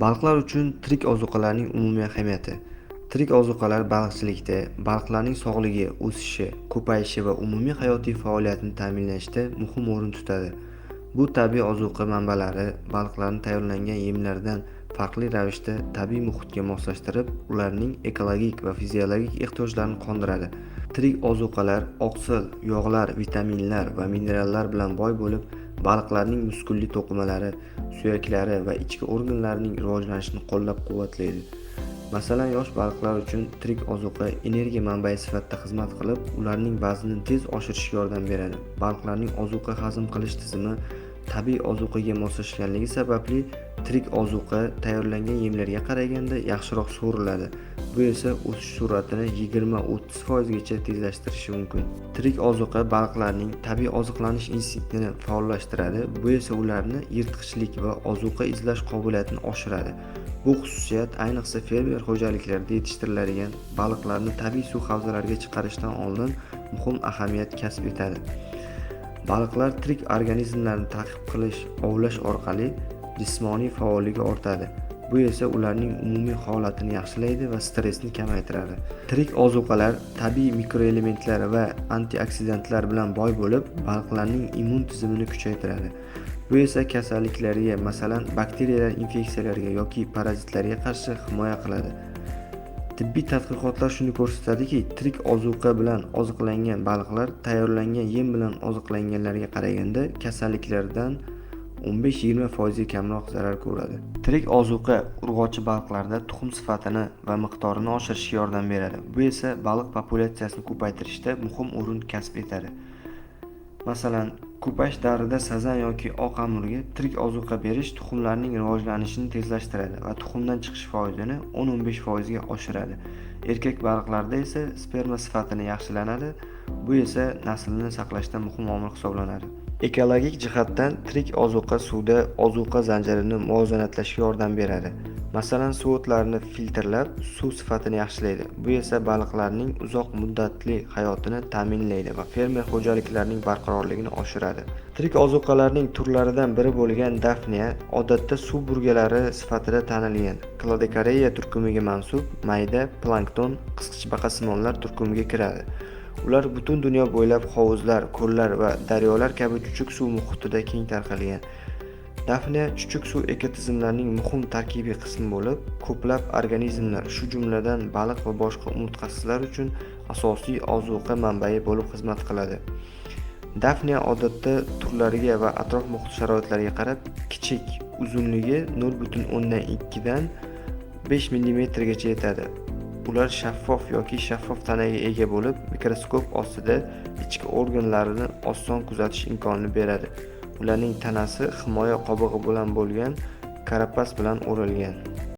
Baliqlar uchun tirik ozuqalarning umumiy ahamiyati. Tirik ozuqalar baliqchilikda baliqlarning sog'ligi, o'sishi, ko'payishi va umumiy hayotiy faoliyatini ta'minlashda muhim o'rin tutadi. Bu tabiiy ozuqa manbalari baliqlarni tayyorlangan yemlardan farqli ravishda tabiiy muhitga moslashtirib, ularning ekologik va fiziologik ehtiyojlarini qondiradi. Tirik ozuqalar oqsil, yog'lar, vitaminlar va minerallar bilan boy bo'lib, baliqlarning muskulli to'qimalari, suyaklari va ichki organlarining rivojlanishini qo'llab-quvvatlaydi. Masalan, yosh baliqlar uchun tirik ozuqa energiya manbai sifatida xizmat qilib, ularning vaznini tez oshirishga yordam beradi. Baliqlarning ozuqa hazm qilish tizimi tabiiy ozuqaga moslashganligi sababli tirik ozuqa tayyorlangan yemlarga qaraganda yaxshiroq so'riladi. Bu esa o'sish sur'atini 20-30% gacha tezlashtirishi mumkin. Tirik ozuqa baliqlarning tabiiy oziqlanish instinktini faollashtiradi. Bu esa ularni yirtqichlik va ozuqa izlash qobiliyatini oshiradi. Bu xususiyat ayniqsa fermer xo'jaliklarida yetishtiriladigan baliqlarni tabiiy suv havzalariga chiqarishdan oldin muhim ahamiyat kasb etadi. Baliqlar tirik organizmlarni ta'qib qilish, ovlash orqali jismoniy faolligi ortadi. Bu esa ularning umumiy holatini yaxshilaydi va stressni kamaytiradi. Tirik ozuqalar tabiiy mikroelementlar va antioksidantlar bilan boy bo'lib, baliqlarning immun tizimini kuchaytiradi. Bu esa kasalliklarga, masalan, bakteriyalar infeksiyalariga yoki parazitlarga qarshi himoya qiladi. Tibbiy tadqiqotlar shuni ko'rsatadiki, tirik ozuqa bilan oziqlangan baliqlar tayyorlangan yem bilan oziqlanganlarga qaraganda kasalliklardan 15-20% ga kamroq zarar ko'radi. Tirik ozuqa urg'ochi baliqlarda tuxum sifatini va miqdorini oshirishga yordam beradi. Bu esa baliq populyatsiyasini ko'paytirishda muhim o'rin kasb etadi. Masalan, ko'payish davrida sazan yoki oq amurga tirik ozuqa berish tuxumlarning rivojlanishini tezlashtiradi va tuxumdan chiqish foizini 10-15% ga oshiradi. Erkak baliqlarda esa sperma sifatini yaxshilanadi. Bu esa naslni saqlashda muhim omil hisoblanadi. Ekologik jihatdan tirik ozuqa suvda ozuqa zanjirini muvozanatlashga yordam beradi. Masalan, suvo'tlarni filtrlab, suv sifatini yaxshilaydi. Bu esa baliqlarning uzoq muddatli hayotini ta'minlaydi va fermer xo'jaliklarining barqarorligini oshiradi. Tirik ozuqalarning turlaridan biri bo'lgan dafniya odatda suv burgalari sifatida tanilgan. Cladocora turkumiga mansub mayda plankton qisqichbaqasimonlar turkumiga kiradi. Ular butun dunyo bo'ylab hovuzlar, ko'llar va daryolar kabi chuchuk suv muhitida keng tarqalgan. Dafniya chuchuk suv ekotizimlarining muhim tarkibiy qismi bo'lib, ko'plab organizmlar, shu jumladan baliq va boshqa umurtqasizlar uchun asosiy ozuqa manbai bo'lib xizmat qiladi. Dafniya odatda turlariga va atrof-muhit sharoitlariga qarab kichik, uzunligi 0,2 dan 5 millimetrgacha yetadi. Ular shaffof yoki shaffof tanaga ega bo'lib, mikroskop ostida ichki organlarini oson kuzatish imkonini beradi. Ularning tanasi himoya qobig'i bilan bo'lgan karapas bilan o'ralgan.